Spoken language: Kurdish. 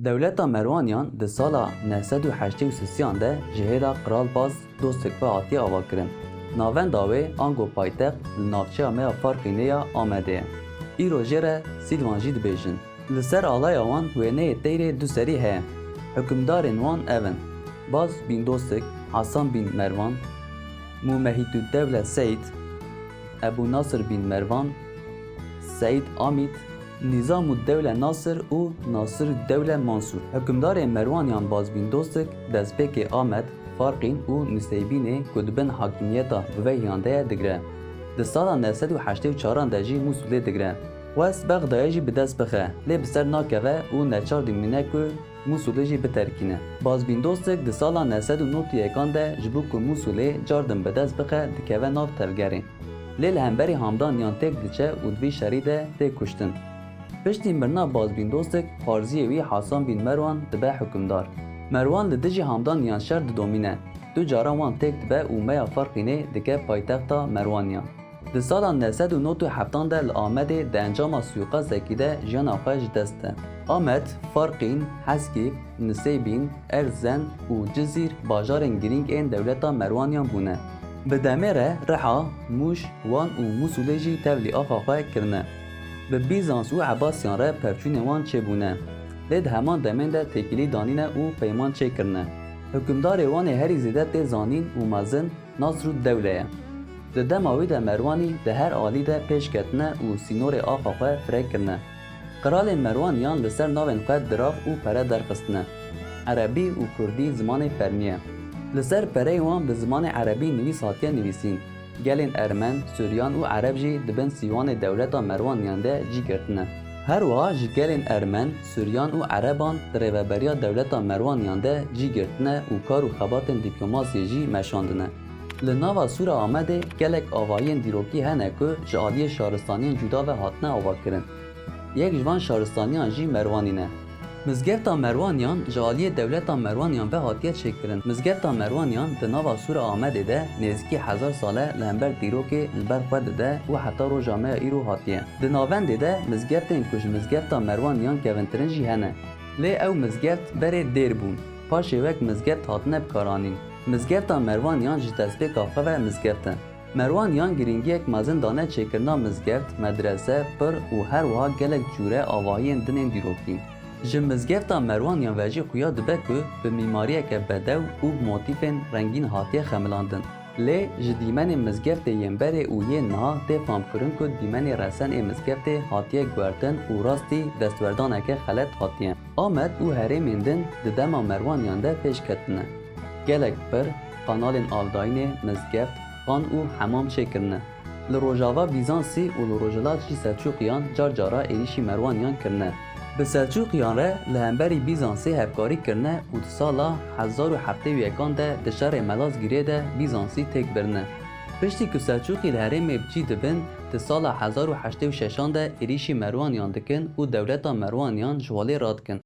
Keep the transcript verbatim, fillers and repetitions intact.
Dewleta Merwaniyan di sala neh sed û heştê û sisiyan de ji hêla Qral Baz Dostik ve hatiye avakirin. Navenda wê ango paytext li navçeya me ya Farqînê ya Amedê ye. Îro jê re Sîlvan jî dibêjin. Li ser alaya wan wêneyê teyrê du serî heye. Hukimdarên wan ev in: Baz bîn Dostik, Hasan bîn Mervan, Mumehîtûddewle Seyd, Ebû Nasir bîn Mervan, Seyd Amîd, Nîzamûddewle Nasir û Nasirûddewle Mansûr. Hukimdarê Merwaniyan Baz bîn Dostik destpêkê Amed, Farqîn û Niseybînê ku di bin hakimiyeta bivehîyan de ye digire. Di sala neh sed û heştê û çaran de jî Mûsulê digire. Xwest Bexdayê jî bi dest bixe, lê bi ser nakeve û neçar dimîne ku Mûsulê jî biterkîne. Baz bîn Dostik di sala neh sed û nod û yekan de ji bo ku Mûsulê cardin bi dest bixe dikeve nav tevgerê. Lê li hemberî Hamdaniyan têk diçe û di vî şerî de tê kuştin. Piştî mirina Baz bîn Dostik, parziyê wî Hasan bîn Merwan dibe hukimdar. Merwan li dijî Hamdaniyan şer didomîne. Du caran wan têk dibe û meya Farqînê dike paytexta Merwaniyan. Di sala neh sed û nod û heftan de li Amedê di encama suîqastekî de jiyana xwe ji dest de. Amed, Farqîn, Heskîf, Niseybîn, Erzen û Cizîr bajarên girîng ên dewleta Merwaniyan bûne. Bi demê re Riha, Mûş, Wan û Mûsulê jî tevlî axa xwe kirine. Bi Bîzans û Ebasiyan re pevçûnên wan çêbûne. Lê di heman demên de têkilî danîne û peyman çêkirine. Hukimdarê Wanê herî zêde tê zanîn û mezin Nasrûddewle ye. Di dema wî de Merwanî di her alî de pêş ketine û sînorê axa xwe fireh kirine. Qiralên Merwaniyan li ser navên xwe dirav û pere derxistine. Erebî û kurdî zimanê fermî ye. Li ser pereyên wan bi zimanê erebî nivîs hatiye nivîsîn. Gelên Ermen, Suryan û Ereb jî di bin sîwanê dewleta Merwaniyan de cî girtine. Her wiha ji gelên Ermen, Suryan û Ereban di rêveberiya dewleta Merwaniyan de cî girtine û kar û xebatên dîplomasiyê jî meşandine. Li nava Sûra Amedê gelek avahiyên dîrokî hene ku ji aliyê şaristaniyên cuda ve hatine avakirin. Yek ji van şaristaniyan jî Merwanî ne. Mizgefta Merwaniyan ji aliyê dewleta Merwaniyan ve hatiye çêkirin. Mizgefta Merwaniyan di nava Sûra Amedê de nêzîkî hezar sal e li hember dîrokê li ber xwe dide û heta roja me ya îro hatiye. Di navendê de mizgeftên ku ji Mizgefta Merwaniyan kevintirin jî hene. Lê ew mizgeft berê dêr bûn. Paşê wek mizgeft hatine bikaranîn. Mizgefta Merwaniyan ji destpêka xwe ve mizgeft e. Merwaniyan girîngiyek mezin dane çêkirina mizgeft, medrese, pir û her wiha gelek cûre avahiyên din ên dîrokî. Ji Mizgefta Merwaniyan ve jî xuya dibe ku bi mîmariyeke bedew û bi motîfên rengîn hatiye xemilandin. Lê ji dîmenên mizgeftê yên berê û yên niha tê famkirin ku dîmenê resen ê mizgeftê hatiye guhertin û rastî destwerdaneke xelet hatiye. Amed û herêmên din di dema Merwaniyan de pêş ketine. Gelek pir, qanalên avdayînê, mizgeft, xan û hemam çêkirine. Li Rojava Bîzansî û li Rojhilat jî Selçûqiyan car cara êrîşî Merwaniyan kirine. Bi Selçûqiyan re li hemberî Bîzansê hevkarî kirine û di sala hezar û heftê û yekan de di şerê Melazgîrê de Bîzansî têk birine. Piştî ku Selçûqî li herêmê bi cî dibin, di sala hezar û heştê û şeşan de êrîşî Merwaniyan dikin û dewleta Merwaniyan ji holê radikin.